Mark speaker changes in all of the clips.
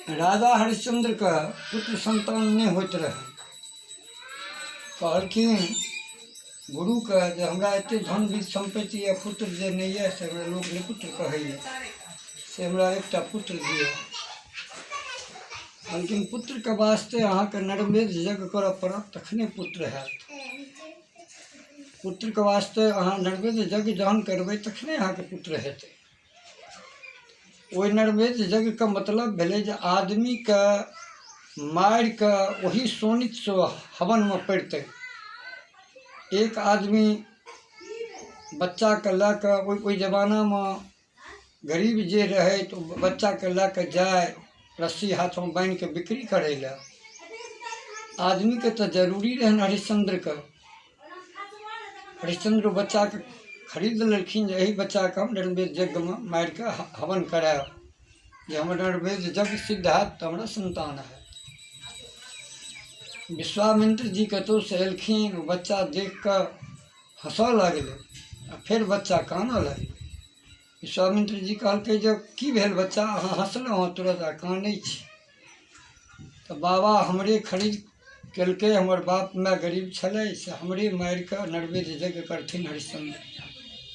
Speaker 1: राजा हरिश्चन्द्रके पुत्र सन्तान नहि होइत रहै। कहलखिन गुरुके जे हमरा एतेक धन बीत सम्पत्ति यऽ, पुत्र जे नहि यऽ से हमरा लोक निपुत्र कहैए, से हमरा एकटा पुत्र दिअ। कहलखिन पुत्रके वास्ते अहाँके नरमेध यज्ञ करऽ पड़त तखने पुत्र हैत। पुत्रके वास्ते अहाँ नरमेध यज्ञ जहन करबै तखने अहाँके पुत्र हेतै। ओहि नरमेध यज्ञके मतलब भेलै जे आदमीके मारि कऽ ओही शोणितसँ हवनमे पड़ितै। एक आदमी बच्चाके लए कऽ ओहि जमानामे गरीब जे रहै तऽ ओ बच्चाके लए कऽ जाइ रस्सी हाथमे बान्हि कऽ बिक्री करै लए। आदमीके तऽ जरूरी रहनि हरिश्चन्द्रके। हरिश्चन्द्र बच्चाके खरीद लेलखिन जे एहि बच्चाके हम नरमेध यज्ञमे मारिके हवन करायब, जे हमर नरमेध यज्ञ सिद्ध हैत तऽ हमरा सन्तान हैत। विश्वामित्र जी कतहुसँ एलखिन, ओ बच्चा देखि कऽ हँसऽ लगलै आ फेर बच्चा कानऽ लगलै। विश्वामित्र जी कहलकै जे की भेल बच्चा, अहाँ हँसलहुँ हँ तुरत आ कानै छी? तऽ बाबा हमरे खरीद केलकै, हमर बाप माय गरीब छलै, से हमरे मारि कऽ नरवेद यज्ञ करथिन हरिश्चन्द्र,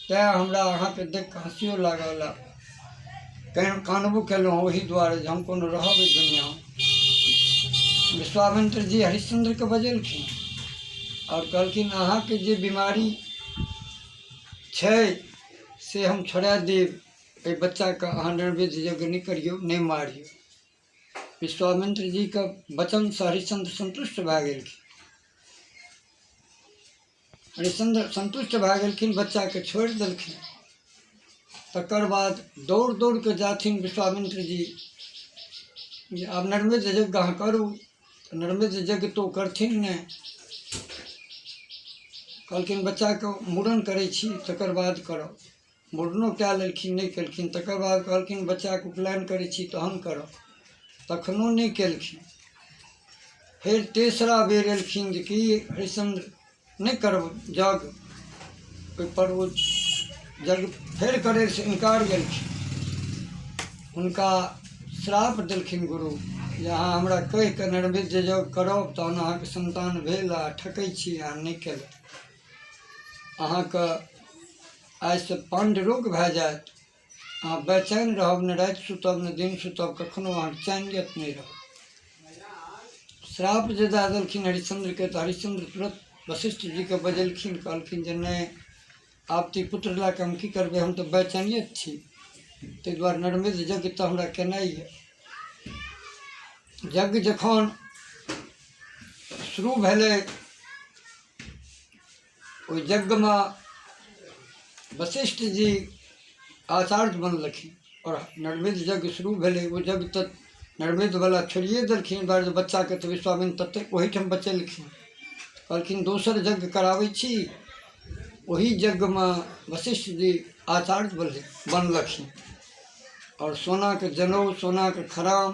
Speaker 1: तैँ हमरा अहाँके देख कऽ हँसियो लागल आ कानबो केलहुँ ओही दुआरे जे हम कोनो रहब एहि दुनिआँमे। विश्वामित्र जी हरिश्चन्द्रके बजेलखिन आओर कहलखिन अहाँके जे बीमारी छै से हम छोड़ा देब, एहि बच्चाके अहाँ नरवेद यज्ञ नहि करियौ, नहि मारियौ। विश्वामित्र जीके वचनसँ हरिश्चन्द्र सन्तुष्ट भए गेलखिन। हरिश्चन्द्र सन्तुष्ट भए गेलखिन, बच्चाके छोड़ि देलखिन। तकर बाद दौड़ दौड़ कऽ जाथिन विश्वामित्र जी जे आब नरमेध यज्ञ अहाँ करू। तऽ नरमेध यज्ञ तऽ ओ करथिन नहि, कहलखिन बच्चाके मूड़न करै छी तकर बाद करब। मुड़नो कए लेलखिन, नहि केलखिन। तकर बाद कहलखिन बच्चाके उपनयन करै छी तहन करब, तखनो नहि केलखिन। फेर तेसरा बेर एलखिन जे कि हरिश्चन्द्र नहि करब यज्ञ, ओहिपर ओ यज्ञ फेर करैसँ इनकार गेलखिन। हुनका श्राप देलखिन गुरु जे अहाँ हमरा कहि कऽ नरमेध यज्ञ करब तहन अहाँके सन्तान भेल आ ठकै छी, अहाँ नहि केलहुँ, अहाँके आइसँ पाण्डुरोग भए जायत, अहाँ बेचैन रहब, ने राति सुतब ने दिन सुतब, कखनो अहाँके चैनियत नहि रहत। श्राप जे दए देलखिन हरिश्चन्द्रके तऽ हरिश्चन्द्र तुरत वशिष्ठ जीके बजेलखिन, कहलखिन जे नहि आब तऽ ई पुत्र लए कऽ हम की करबै, हम तऽ बेचैनियत छी, ताहि दुआरे नरमेध यज्ञ तऽ हमरा केनाइ यए। यज्ञ जखन शुरू भेलै ओहि यज्ञमे वशिष्ठ जी आचार्य बनलखिन आओर नरमेध यज्ञ शुरू भेलै। ओ यज्ञ तऽ नरमेधवला छोड़िए देलखिन, बार बच्चाके तऽ विश्वामित्र ततेक ओहीठाम बचेलखिन। कहलखिन दोसर यज्ञ कराबै छी, ओही यज्ञमे वशिष्ठ जी आचार्य बनलखिन आओर सोनाके जनउ, सोनाके खराम,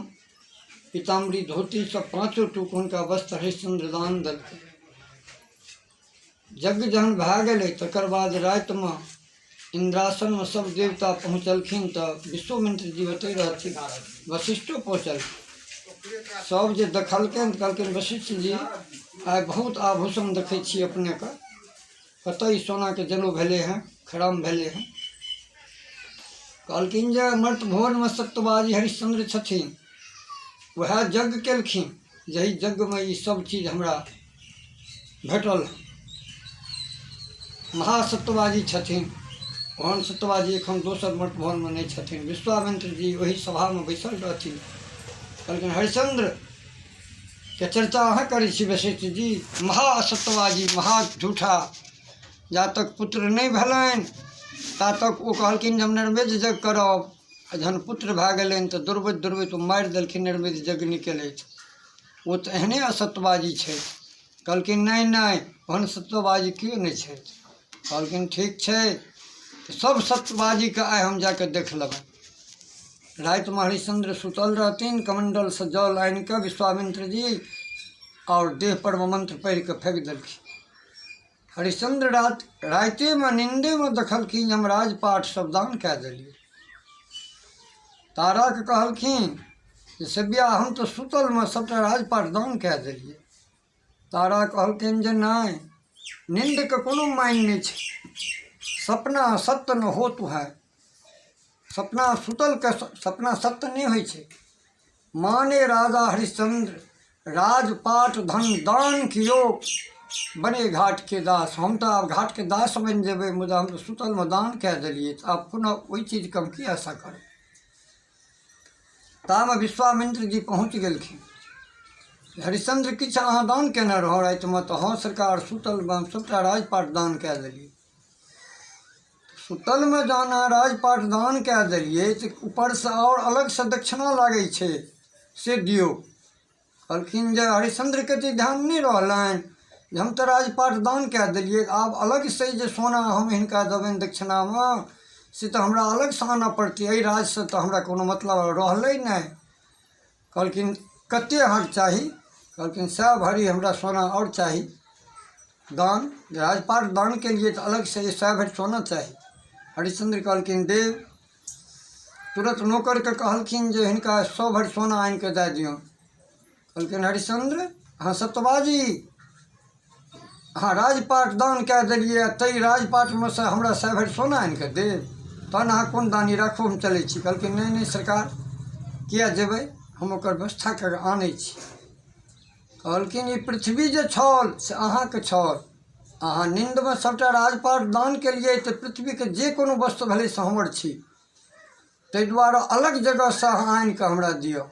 Speaker 1: पीताम्बरी धोती सब पाँचो टूक हुनका वस्त्र हरिश्चन्द्र दान देलकै। यज्ञ जहन भए गेलै तकर बाद रातिमे इन्द्रासनमे सब देवता पहुँचलखिन तऽ विश्वमित्र जी ओतहि रहथिन, वशिष्ठो पहुँचलखिन। सब जे देखलकनि तऽ कहलखिन वशिष्ठ जी आइ बहुत आभूषण देखै छी अपनेके, कतऽ ई सोनाके जनउ भेलै हँ, खराम भेलै हँ? कहलखिन जे मर्त भुवनमे सत्यवादी हरिश्चन्द्र छथिन, वएह यज्ञ केलखिन, जाहि यज्ञमे ई सब चीज हमरा भेटल। महासत्यवादी छथिन, ओहन सत्यवादी एखन दोसर मर्त भुवनमे नहि छथिन। विश्वामित्र जी ओहि सभामे बैसल रहथिन, कहलखिन हरिश्चन्द्र के चर्चा अहाँ करै छी वशिष्ठ जी, महासत्यवादी महा झूठा, जा तक पुत्र नहि भेलनि ता तक ओ कहलखिन जे हम नरमेध यज्ञ करब, आ जहन पुत्र भए गेलनि तऽ दौड़बैत दौड़बैत ओ मारि देलखिन, नरमेध यज्ञ नहि केलथि, ओ तऽ एहने असत्यवादी छै। कहलखिन नहि नहि ओहन सत्यवादी केओ नहि छै। कहलखिन ठीक छै, सब सत्यवादीके आइ हम जाकऽ देख लेबै। रातिमे हरिश्चन्द्र सुतल रहथिन, कमण्डलसँ जल आनिकऽ विश्वामित्र जी आओर देहपर मे मन्त्र पढ़िकऽ फेक देलखिन। हरिश्चन्द्र रातिमे नीन्देमे देखलखिन जे हम राजपाट सब दान कए देलियै। ताराके कहलखिन जे सेव्या, हम तऽ सुतलमे सभटा राजपाट दान कए देलियै। तारा कहलखिन जे नहि, नींदके कोनो मानि नहि छै, सपना सत्य न होत है, सपना सुतलके सपना सत्य नहि होइ छै। माने राजा हरिश्चंद्र राजपाट धन दान कियो बने घाटके दास। हम तऽ आब घाटके दास बनि जेबै, मुदा हम तऽ सुतलमे दान कए देलियै, तऽ आब पुनः ओहि चीजके हम की आशा करब। तामे विश्वामित्र जी पहुँच गेलखिन। हरिश्चंद्र, किछु अहाँ दान केने रहौ रातिमे? तऽ हँ सरकार, सुतलमे हम सभटा राजपाट दान कए देलियै। सुतलमे जहन अहाँ राजपाट दान कए देलियै तऽ ऊपरसँ आओर अलगसँ दक्षिणा लागै छै, से दियौ। कहलखिन जे हरिश्चंद्रके तऽ ध्यान नहि रहलनि जे हम तऽ राजपाट दान कए देलियै, आब अलगसँ जे सोना हम हिनका देबनि दक्षिणामे से तऽ हमरा अलगसँ आनऽ पड़तै, एहि राजसँ तऽ हमरा कोनो मतलब रहलै नहि। कहलखिन कतेक अहाँके चाही? कहलखिन 100 भरी हमरा सोना आओर चाही दान, राजपाट दान केलियै तऽ अलगसँ 100 भरी सोना चाही। हरिश्चंद्र कहलखिन देव। तुरत नौकरके कहलखिन जे हिनका 100 भरि सोना आनि कऽ दए दियौन। कहलखिन हरिश्चंद्र, अहाँ सतवाजी, अहाँ राजपाट दान कए देलियै आ ताहि राजपाटमे सँ हमरा 100 भरि सोना आनि कऽ देब? तहन अहाँ कोन दानी? राखू, हम चलै छी। कहलखिन नहि नहि सरकार, किया जेबै? हम ओकर व्यवस्था कऽ कऽ आनै छी। कहलखिन ई पृथ्वी जे छल से अहाँके छल, अहाँ नीन्दमे सभटा राजपाट दान केलियै तऽ पृथ्वीके जे कोनो वस्तु भेलै से हमर छी, ताहि दुआरे अलग जगहसँ अहाँ आनि कऽ हमरा दिअ।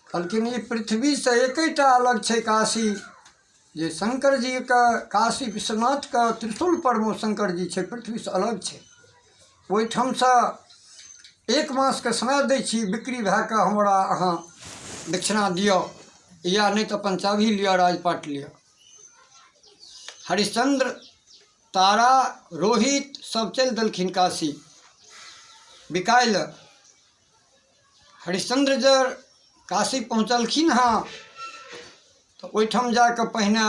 Speaker 1: कहलखिन ई पृथ्वीसँ एकेटा अलग छै काशी, जे शंकर जीके काशी विश्वनाथके त्रिशूल परमे शंकर जी छै, पृथ्वीसँ अलग छै। ओहिठामसँ एक मासके समय दै छी, बिक्री भए कऽ हमरा अहाँ दक्षिणा दिअ या नहि तऽ अपन चाभी लिअ, राजपाट लिअ। हरिश्चंद्र, तारा, रोहित सब चलि देलखिन काशी बिकाय लए। हरिश्चंद्र जे काशी पहुँचलखिन हँ तऽ ओहिठाम जा कऽ पहिने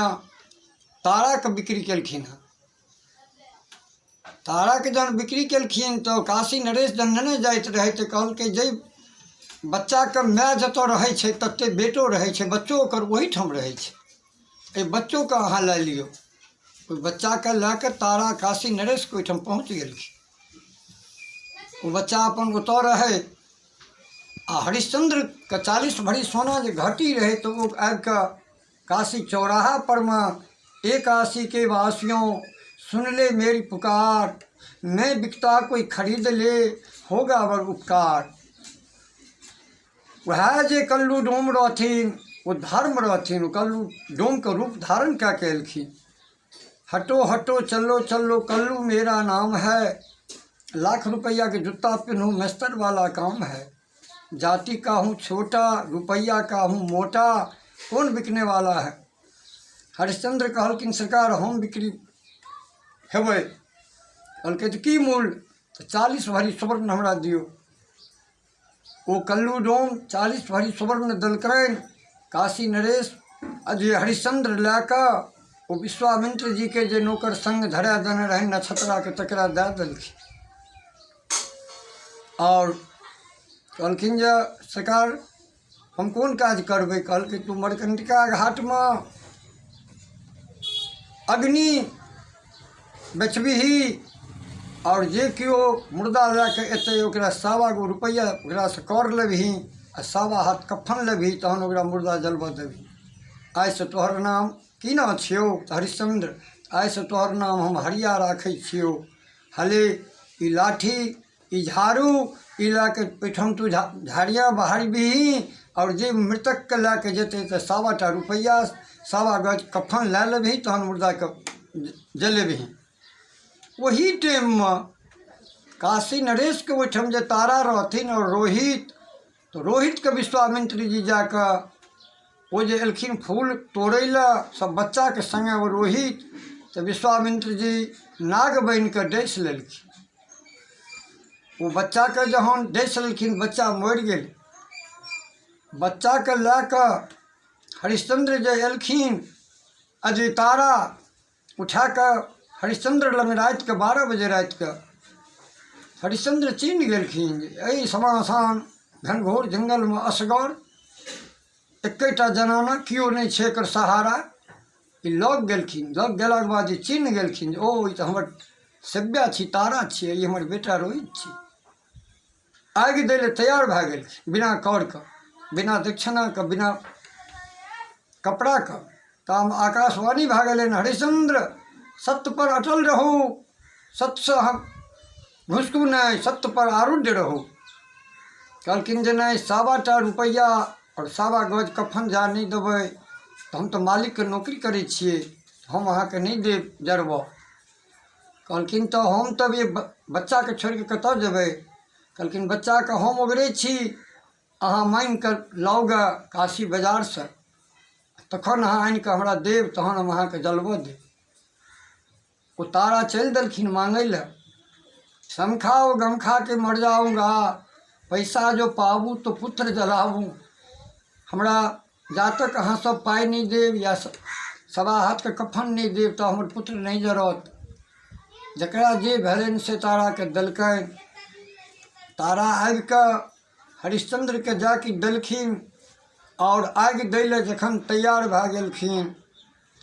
Speaker 1: ताराके बिक्री केलखिन हँ। ताराके जहन बिक्री केलखिन तऽ काशी नरेश जहन नेने जाइत रहै तऽ कहलकै जे बच्चाके माय जतऽ रहै छै तते बेटो रहै छै, बच्चो ओकर ओहीठाम रहै छै, एहि बच्चोके अहाँ लए लियौ। ओहि बच्चाके लए कऽ तारा काशी नरेशके ओहिठाम पहुँच गेलखिन। ओ बच्चा अपन ओतऽ रहै आ हरिश्चंद्रके 40 भरी सोना जे घटी रहै तऽ ओ आबि कऽ काशी चौराहा पर मे एक काशी के वासियों सुन ले मेरी पुकार, मैं बिकता कोई खरीद ले होगा बड़ उपकार। वएह जे कल्लू डोम रहथिन ओ धर्म रहथिन, ओ कल्लू डोमके रूप धारण कए कऽ एलखिन। हटो हटो चलो चलो कल्लू मेरा नाम है, लाख रुपैआ के जूता पिन्हू मेस्तर वाला काम है, जाति का हूँ छोटा रुपैआ का हूँ मोटा, कौन बिकने वाला है। हरिश्चंद्र कहलखिन सरकार हम बिक्री हेबै। कहलकै तऽ की मूल्य? तऽ 40 भरी सुवर्ण हमरा दियौ। ओ कल्लू डोम 40 भरी सुवर्ण देलकनि। काशी नरेश अजी हरिश्चंद्र लए कऽ ओ विश्वामित्र जीके जे नौकर सङ्ग धरा देने रहनि नक्षत्राके तकरा दए देलखिन आओर कहलखिन जे सरकार हम कोन काज करबै? कहलकै तू मरकंटिका घाटमे अग्नि बेचबिही आओर जे केओ मुर्दा लए कऽ एतै ओकरा सवा गो रुपैआ ओकरासँ कर लेबही आ सवा हाथ कफन लेबही, तहन ओकरा मुर्दा जलबऽ देबही। आइसँ तोहर नाम की नाम छियौ? तऽ हरिश्चंद्र। आइसँ तोहर नाम हम हरिया राखै छियौ। हले ई लाठी, ई झाड़ू, ई लए कऽ ओहिठाम तू झाड़िया बहारबिही आओर जे मृतकके लए कऽ जेतै तऽ सवा टा रुपैआ सवा गज कफन लए लेबही, तहन मुर्दाके जलेबही। ओही टाइममे काशी नरेशके ओहिठाम जे तारा रहथिन आओर रोहित, तऽ रोहितके विश्वामित्र जी जा कऽ ओ जे एलखिन फूल तोड़ै लए सब बच्चाके सङ्गे ओ रोहित, तऽ विश्वामित्र जी नाग बनि कऽ डसि लेलखिन। ओ बच्चाके जहन डसि लेलखिन बच्चा मरि गेल। बच्चाके लए कऽ हरिश्चंद्र जे एलखिन अजय तारा उठा कऽ हरिश्चंद्र लग रातिके 12 बजे रातिके हरिश्चंद्र चिन्ह गेलखिन जे एहि समासान घनघोर जङ्गलमे असगर एकेटा जनाना केओ नहि छै एकर सहारा। ई लग गेलखिन, लग गेलाके बाद ई चिन्ह गेलखिन जे ओ ई तऽ हमर सेव्या छी, तारा छियै, ई हमर बेटा रोहित छी। आगि दै लए तैयार भए गेलखिन बिना करके, बिना दक्षिणाके, बिना कपड़ाके। तऽ आकाशवाणी भए गेलनि, हरिश्चन्द्र सत्यपर अटल रहू, सत्यसँ अहाँ घुसकू नहि, सत्यपर आरूढ़ रहू। कहलखिन जे नहि, 1.25 टा रुपैआ आओर 1.25 गज कफन जा नहि देबै तऽ हम तऽ मालिकके नौकरी करै छियै, हम अहाँके नहि देब जरबऽ। कहलखिन तऽ हम तब ई बच्चाके छोड़िकऽ कतऽ जेबै? कहलखिन बच्चाके हम ओगरै छी, अहाँ माँगिकऽ लाउ गऽ काशी बजारसँ, तखन अहाँ आनिकऽ हमरा देब, तहन हम अहाँके जलबऽ देब। ओ तारा चलि देलखिन माँगै लए। शंखा ओ गमखा के मर जाऊँगा, पैसा जो पाबू तो पुत्र जलाबू। हमरा जा तक अहाँ सब पाइ नहि देब या 1.25 हाथके कफन नहि देब तऽ हमर पुत्र नहि जरत। जकरा जे भेलनि से ताराके देलकनि। तारा आबिकऽ हरिश्चन्द्रके जाकऽ देलखिन आओर आगि दै लए जखन तैयार भए गेलखिन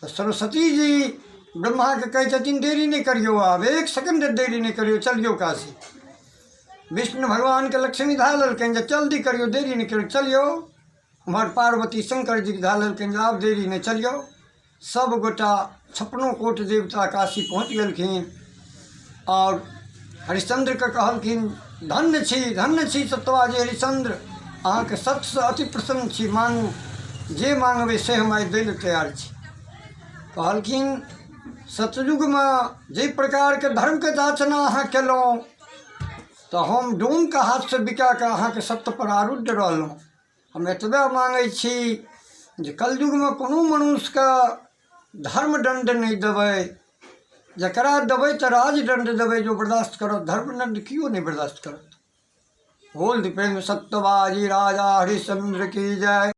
Speaker 1: तऽ सरस्वती जी ब्रह्माके कहै छथिन देरी नहि करियौ, आब 1 सेकेण्ड देरी नहि करियौ, चलियौ काशी। विष्णु भगवानके लक्ष्मी धए लेलकनि जे जल्दी करियौ, देरी नहि करियौ, चलियौ। उम्हर पार्वती शंकर जीके धए लेलकनि जे आब देरी नहि, चलियौ। सब गोटा 56 कोटि देवता काशी पहुँच गेलखिन आओर हरिश्चन्द्रके कहलखिन धन्य छी, धन्य छी सत्यवादी हरिश्चन्द्र, अहाँके सत्यसँ अति प्रसन्न छी, माँगू जे माँगबै से हम आइ दै लए तैयार छी। कहलखिन सतयुगमे जाहि प्रकारके धर्मके जाचना अहाँ केलहुँ तऽ हम डोमके हाथसँ बिका कऽ अहाँके सत्यपर आरूढ़ रहलहुँ। हम एतबे माँगै छी जे कलयुगमे कोनो मनुष्यके धर्मदण्ड नहि देबै, जकरा देबै तऽ राजदण्ड देबै जे ओ बर्दाश्त करत, धर्मदण्ड केओ नहि बर्दाश्त करत। बोल प्रेम सत्यवादी राजा हरिश्चंद्र की जय।